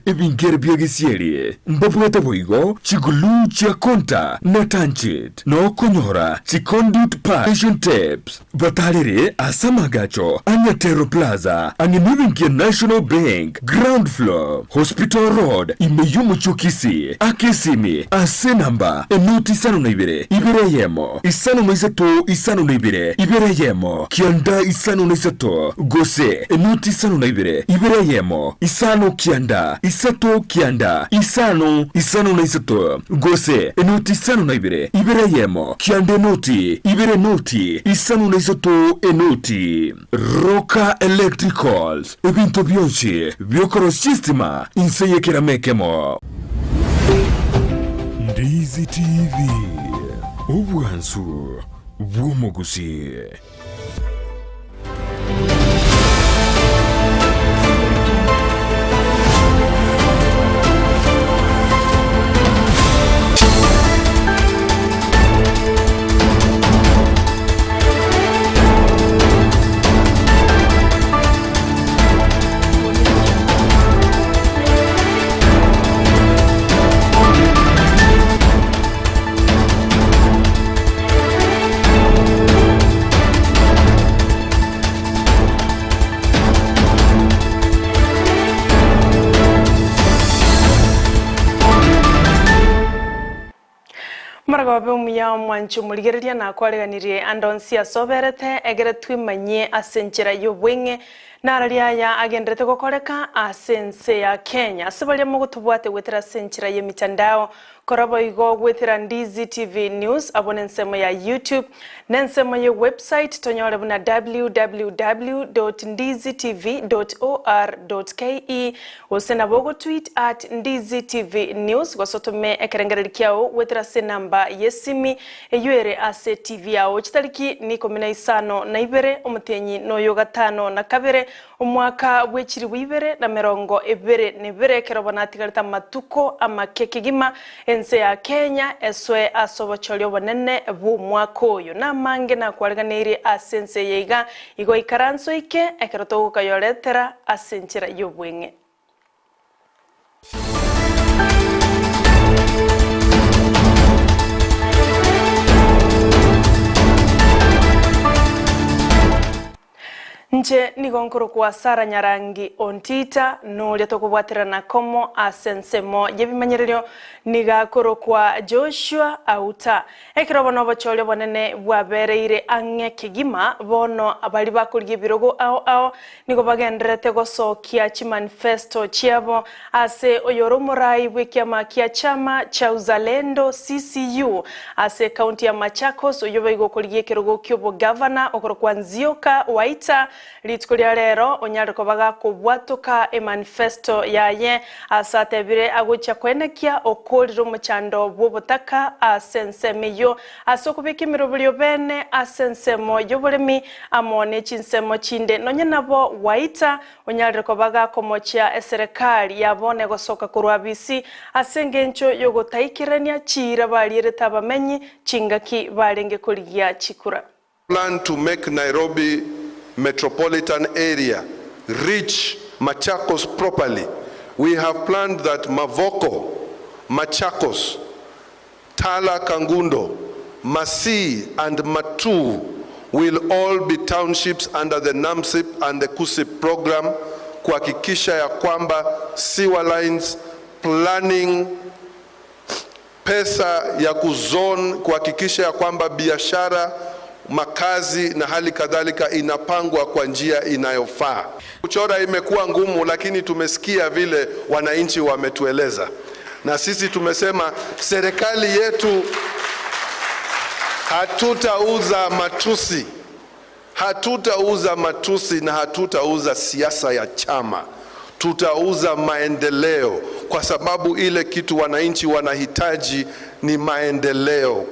Ebingere bia gesieri mbabwate boigo chigulu chia konta na tanchit na okonyora chiconduit passion tapes batarere ase amagacho Anyatero Plaza ang'e nebenki ya National Bank ground floor Hospital Road ime y'omochokisi akesimi ase namba enoti isano na ibere ibere eyemo isano na isato isano na ibere ibere eyemo kianda isano na isato gose enoti isano na ibere ibere eyemo isano kianda isato kianda isano isano na isato gose enoti isano na ibere ibere eyemo kianda enoti ibere enoti isano na isato enoti. Roka Electricals ebinto byonsi byokoro systema inse yekeramekemo. Ndizi TV obwansu bw'omugusi. Moragobe omuya omwancho omorigereria nakwareganirie ande onsi asoberete egere twimanyie ase enchera y'obweng'e nararia aya agenderete gokoreka ase ense ya Kenya ase baria mogotobwate gwetera ase enchera y'emitandao korobo igo gwetera Ndizi TV News abo nensemo ya YouTube nensemo ya website tonyore buna www.ndizitv.or.ke gose nabo go tweet at Ndizi TV News gosotome ekerengereri kiao gwetera ase namba yesimi eyuere ase TV yao chitariki ni 15 na ibere omutenyi noyo gatano na kabere omwaka bwechiri bwibere na mirongo ibere nibere kero bonatigareta matuko amakeke gima ense ya Kenya eswe asobochorio bonene bu mwaka oyo namange nakwareganire ase ense yeiga igo ikaranso ike ekero togokayoretera ase enchera y'obweng'e. Nche nigonkoro kwa Sara Nyarangi Ontita nuria tokubwatirana komo asensemo yebimanyererio nigakoro kwa Joshua Auta ekero bono obochorio bonene bwabereire ang'e kegima bono abari bakorigia ebirogo ao ao nigo bagenderete gosokia chimanifesto chiabo ase oyoro omorai bw'ekiama kia chama cha Uzalendo CCU ase kaunti ya Machakos oyo baigokorigia ekerogo kia obogavana okoro kwa Nzioka Waita rituko ria rero onyareko bagakobwatoka emanifesto yaye asatebire agocha kwenekia okorire omochando bw'obotaka ase ensemo eyo ase okobeka emirobori bene ase ensemo y'oboremi amo ne chinsemo chinde nonye nabo Waita onyareko bagakomochia eserekari yabone gosoka korwa bisi ase engencho yogotaikirania chira barierete abamenyi chingaki barenge korigia chikura. Plan to make Nairobi metropolitan area reach Machakos properly. We have planned that Mavoko, Machakos, Tala Kangundo, Masi and Matu will all be townships under the NAMSIP and the KUSIP program kuhakikisha ya kwamba sewer lines, planning, pesa ya kuzone, kuhakikisha ya kwamba biashara, makazi na hali kadhalika inapangwa kwa njia inayofaa. Kuchora imekuwa ngumu, lakini tumesikia vile wananchi wametueleza, na sisi tumesema serikali yetu hatutauza matusi, hatutauza matusi na hatutauza siasa ya chama. Tutauza maendeleo, kwa sababu ile kitu wananchi wanahitaji ni maendeleo.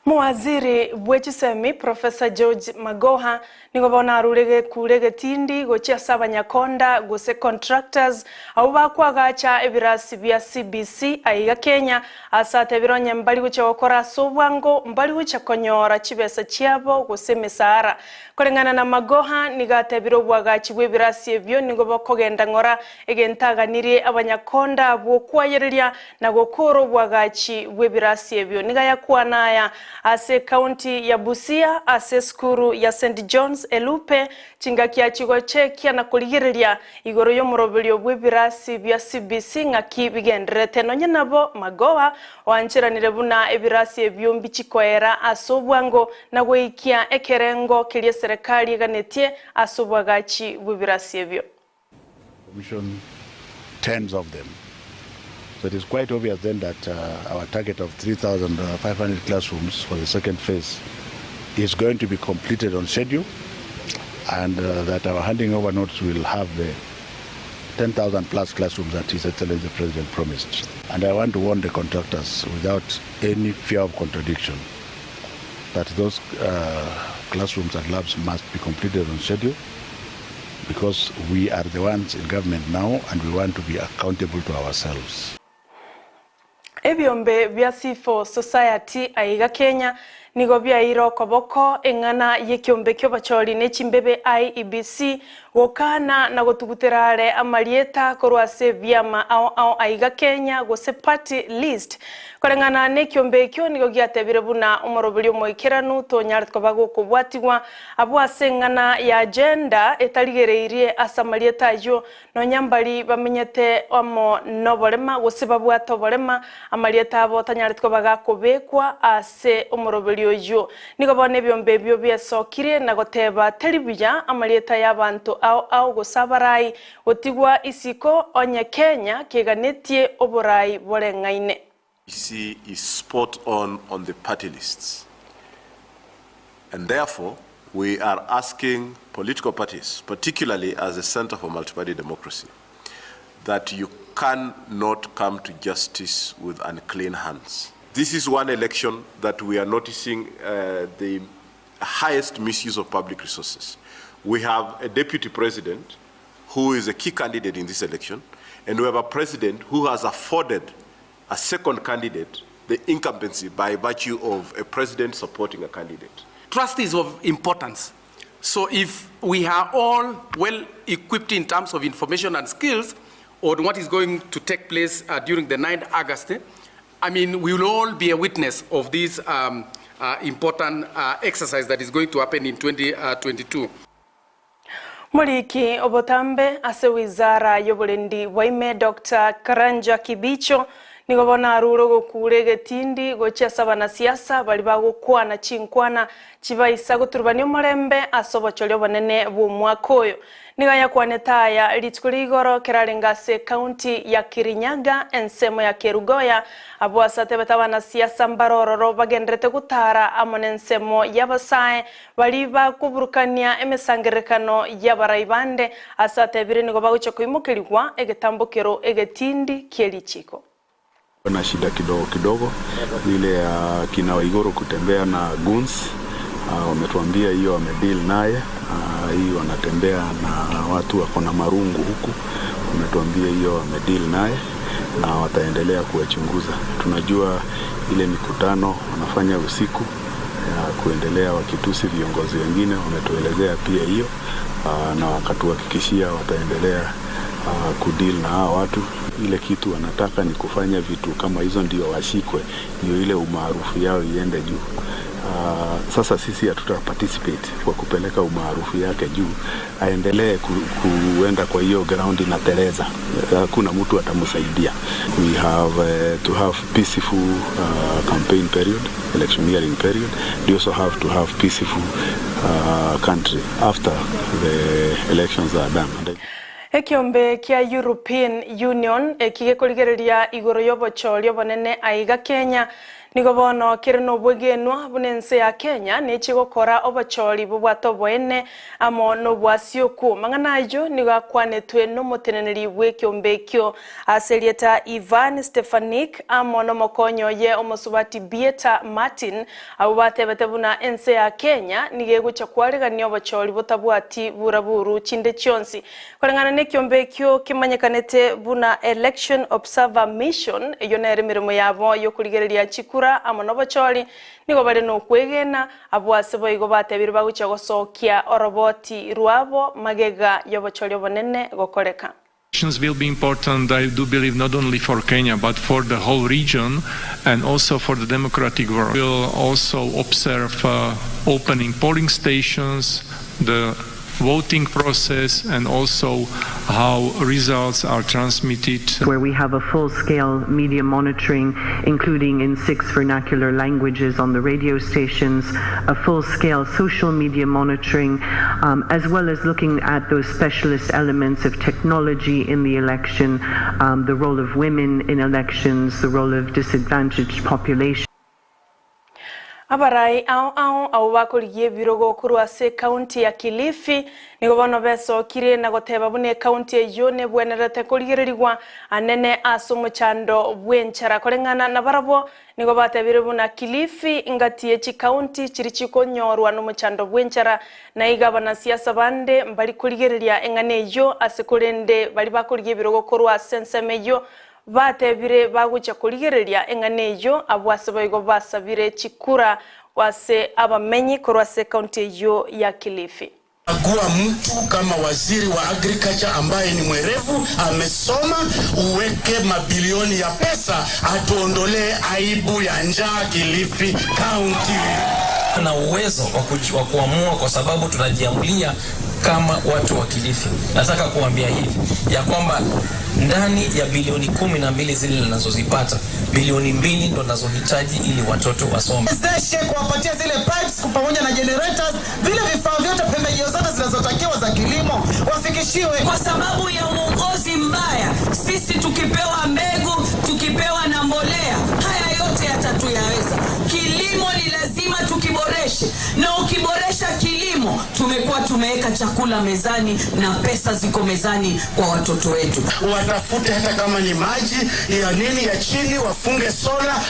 Muwaziri bwechisemi Professor George Magoha nigo bona arurege kurege tindi gochia saba nyakonda gose contractors abo bakwagacha ebirasi bya CBC aiga Kenya asate bironye mbali gocha gokora sobwango mbali gocha konyora chibesa chiabo gose misara kulingana na Magoha nigate biro bwagachi bw'ebirasi ebyo nigo bakogenda ngora egentaganirie abanyakonda bwokwayereria na gokoro bwagachi bw'ebirasi ebyo nigayakwanaya ase county ya Busia ase skuru ya St John's Elupe chingakia chigochekia na kuligireria igoro y'omurobelio bw'ebirasi bya CBC ngaki bigenderete nonye nabo Magoha wanchiranire buna ebirasi ebyo mbichikoera asobwango na goikia ekerengo kirie serikali ganetie asobwagachi bw'ebirasi ebyo. Commission tens of them. So it is quite obvious then that our target of 3,500 classrooms for the second phase is going to be completed on schedule, and that our handing over notes will have the 10,000 plus classrooms that His Excellency the President promised. And I want to warn the contractors without any fear of contradiction that those classrooms and labs must be completed on schedule, because we are the ones in government now and we want to be accountable to ourselves. Ebyombe bya Civil Society aiga Kenya nigo byairo koboko eng'ana yekyombe kyo bachori nechimbebe IEBC gokana na gotuguterare amarieta korwase byama ao ao aiga Kenya gose party list koreng'ana nekyombe kyo nigo gyatebire buna omoroberi omoikeranu tonyartko bagokobwatigwa abwase eng'ana ya agenda etarigereirie ase amarieta ayo nonyambari bamenyete omo noborema gose babwata oborema amarieta abo tanyartko bagakobekwa ase omoroberi oyo nigo bone ebyombe ebyo byesokire na goteba teribuya amarieta y'abantu ao ao gosabarai gotigwa isiko onye Kenya keganetie oborai boreng'aine. IEBC is spot on the party lists, and therefore we are asking political parties, particularly as a Center for Multiparty Democracy, that you cannot come to justice with unclean hands. This is one election that we are noticing the highest misuse of public resources. We have a deputy president who is a key candidate in this election, and we have a president who has afforded a second candidate the incumbency by virtue of a president supporting a candidate. Trust is of importance. So if we are all well equipped in terms of information and skills on what is going to take place during the 9th August, I mean, we will all be a witness of this important exercise that is going to happen in 2022. Muliki obotambe ase wizara y'oburendi bwaime Dr. Karanja Kibicho nigo bona aruro gokure getindi gochia sabana siasa bali bagokwana chinkwana chibaisa goturubania omorembe ase obochori obonene bw'omwaka oyo niga yakwanetaya rituko igoro kerarenga ase county ya Kirinyaga ensemo ya Kerugoya abo asate batabana siasa mbarororo bagenderete gutara amo n'ensemo y'abasae bali bakuburukania emisangerekano y'abarai bande asate bire nigo bagocha koimokerigwa egetambokero egetindi kierichiko. Na shida kidogo kidogo ile ya kina Waiguru kutembea na guns, wametuambia hiyo wamedeal naye. Hii wanatembea na watu wako na marungu huku, wametuambia hiyo wamedeal naye na wataendelea kuwachunguza. Tunajua ile mikutano wanafanya usiku ya kuendelea wakitusi viongozi wengine, wametuelezea pia hiyo, na wakatuhakikishia wataendelea kudeal na hawa watu. Ile kitu wanataka ni kufanya vitu kama hizo ndio washikwe, ndio ile umaarufu yao iende juu. Sasa sisi hatuta participate kwa kupeleka umaarufu yake juu, aendelee kuenda kwa hiyo ground na teleza, hakuna mtu atamsaidia. We have to have peaceful campaign period, electioneering period. We also have to have peaceful country after the elections are done. Ekiombe kia European Union ekigekorigereria igoro y'obochori obonene aiga Kenya Nigo bono kere nobwegenwa bunense ya Kenya nechigokora obochori bobwato boene amo nobwasioku mang'ana ayo nigo akwanetwe nomoteneneri bw'ekiombekio aserieta Ivan Stefanik amo nomokonyo ye omosubati Bieta Martin abo batebete buna ense ya Kenya nigegucha kwaregania obochori botabwati buraburu chinde chionsi koreng'ana n'ekiombekio kimanyekanete buna Election Observer Mission eyo nere emirimo yabo yokurigereria chikura amo nobochori nigo bari nokwegena abwase boigo batebire bagucha gosokia oroboti rwabo magega yobochori obonene gokoreka. Elections will be important, I do believe, not only for Kenya, but for the whole region and also for the democratic world. We'll also observe opening polling stations, the voting process, and also how results are transmitted. Where we have a full-scale media monitoring, including in 6 vernacular languages on the radio stations, a full-scale social media monitoring, as well as looking at those specialist elements of technology in the election, the role of women in elections, the role of disadvantaged populations. Abarai ao ao au bakorigie birogo korwa ase county ya Kilifi nigo bono besokire na goteba bune county eyo nebwenerete korigererigwa anene ase omochando bwenchara koreng'ana na barabo nigo batebire buna Kilifi ngati echi county chiri chikonyorwa nomochando bwenchara na iga banasiasa bande mbari korigereria eng'ana eyo ase korende bari bakorigie birogo korwa ase ensemo eyo batebire bagucha kurigereria eng'ana eyo abwase boigo basabire chikura wase abamenyi korwa ase county eyo ya Kilifi. Chagua mtu kama waziri wa agriculture ambaye ni mwerevu, amesoma, uweke mabilioni ya pesa atuondolee aibu ya njaa Kilifi County. Na uwezo wa kuamua kwa sababu tunajiamulia kama watu wa Kilifi. Nataka kuambia hivi ya kwamba ndani ya bilioni 12 zile ninazozipata, bilioni 2 ndo nazohitaji ili watoto wasome. Wezeshe kuwapatia zile pipes pamoja na generators, vile vifaa vyote, pembejeo zote zinazotakiwa za kilimo wafikishiwe. Kwa sababu ya uongozi mbaya, sisi tukipewa mbegu, tukipewa na mbolea, haya yote yatatuyaweza. Kilimo ni lazima tukiboreshe, na ukiboresha kilimo tumekuwa tumeweka chakula mezani na pesa ziko mezani kwa watoto wetu. Watafute hata kama ni maji ya nini ya chini, wafunge sola.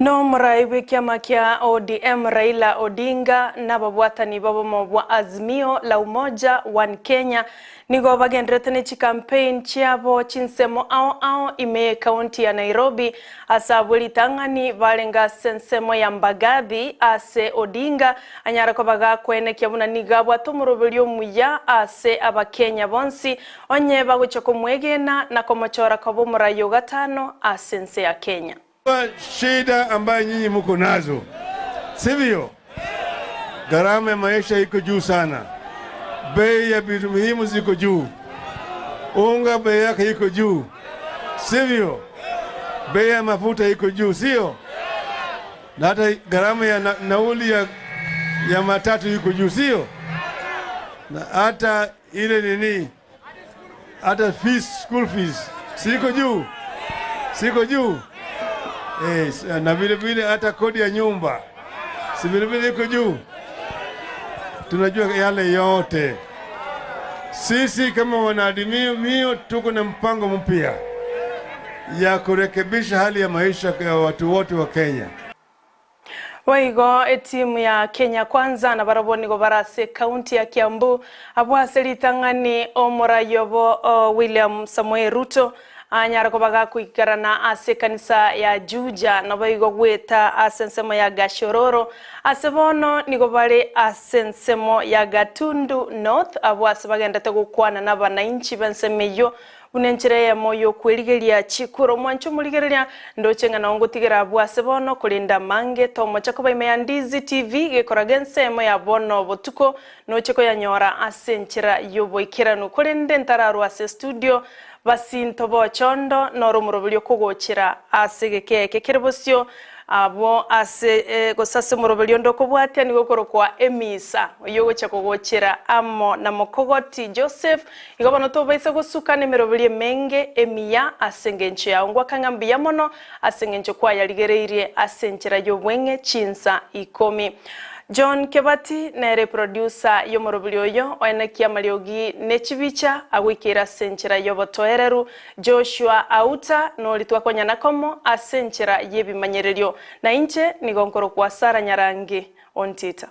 No muraiwe kiama kia ODM Raila Odinga na babwatani babomo bwa Azimio la Umoja One Kenya nigo bagenderete ne campaign chiabo chinsemo ao ao ime county ya Nairobi asabuli tangani balenga sensemo ya Mbagathi ase Odinga anyara ko bagakwene kiabuna nigabwa tomurobelio muya ase abakenya bonsi onye bagucha kumwegena na komochora ko murayo gatano asense ya Kenya. Shida ambayo nyinyi mko nazo, sivyo? Gharama ya maisha iko juu sana, bei ya vitu muhimu ziko juu, unga bei yake iko juu, sivyo? Bei ya mafuta iko juu, sio? Na hata gharama ya nauli ya matatu iko juu, sio? Na hata ile nini, hata fees, school fees siko juu, siko juu. Na vile vile hata kodi ya nyumba si vile vile iko juu. Tunajua yale yote. Sisi kama wanaadimio tuko na mpango mpya ya kurekebisha hali ya maisha ya watu wote wa Kenya. Waigo etimu ya Kenya Kwanza na baraboni go barase county ya Kiambu abwase litangani omorayobo William Samoei Ruto anyara ko baga kuikarana ase kanisa ya Juja na baigo gweta ase nsemo ya Gashororo ase bono nigo bare ase nsemo ya Gatundu North abo ase bagendete gukwana n'abananchi bensemeyo unenchire ya moyo kweligeria chikuro mwancho muligeria ndoche ngana ongotigera abo ase bono kulinda mange tomo chako baime ya Ndizi TV gekoraga ensemo ya bono botuko nocheko ya nyora ase nchira yoboikiranu kulinde ntararu ase studio basinto bochondo noro murobulyo kugochira asege keke kirbosio Abo ase gosase moroberio ndokobwatia nigo korokwa emisa oyo gocha kogochera amo na mokogoti Joseph igo bono tobaisa gosuka nemeroberio emenge emiya ase engencho yago ngwakang'a mbuya mono ase engencho kwayarigereirie ase enchera y'obweng'e chinsa 10. John Kebati nere producer yomorobiri oyo oenekia mariogi nechibicha agwikira senchera yobotoereru. Joshua Auta nori twakonyana komo asenchera yebimanyererio na inche nigonkoro kwa Sara Nyarangi ontita.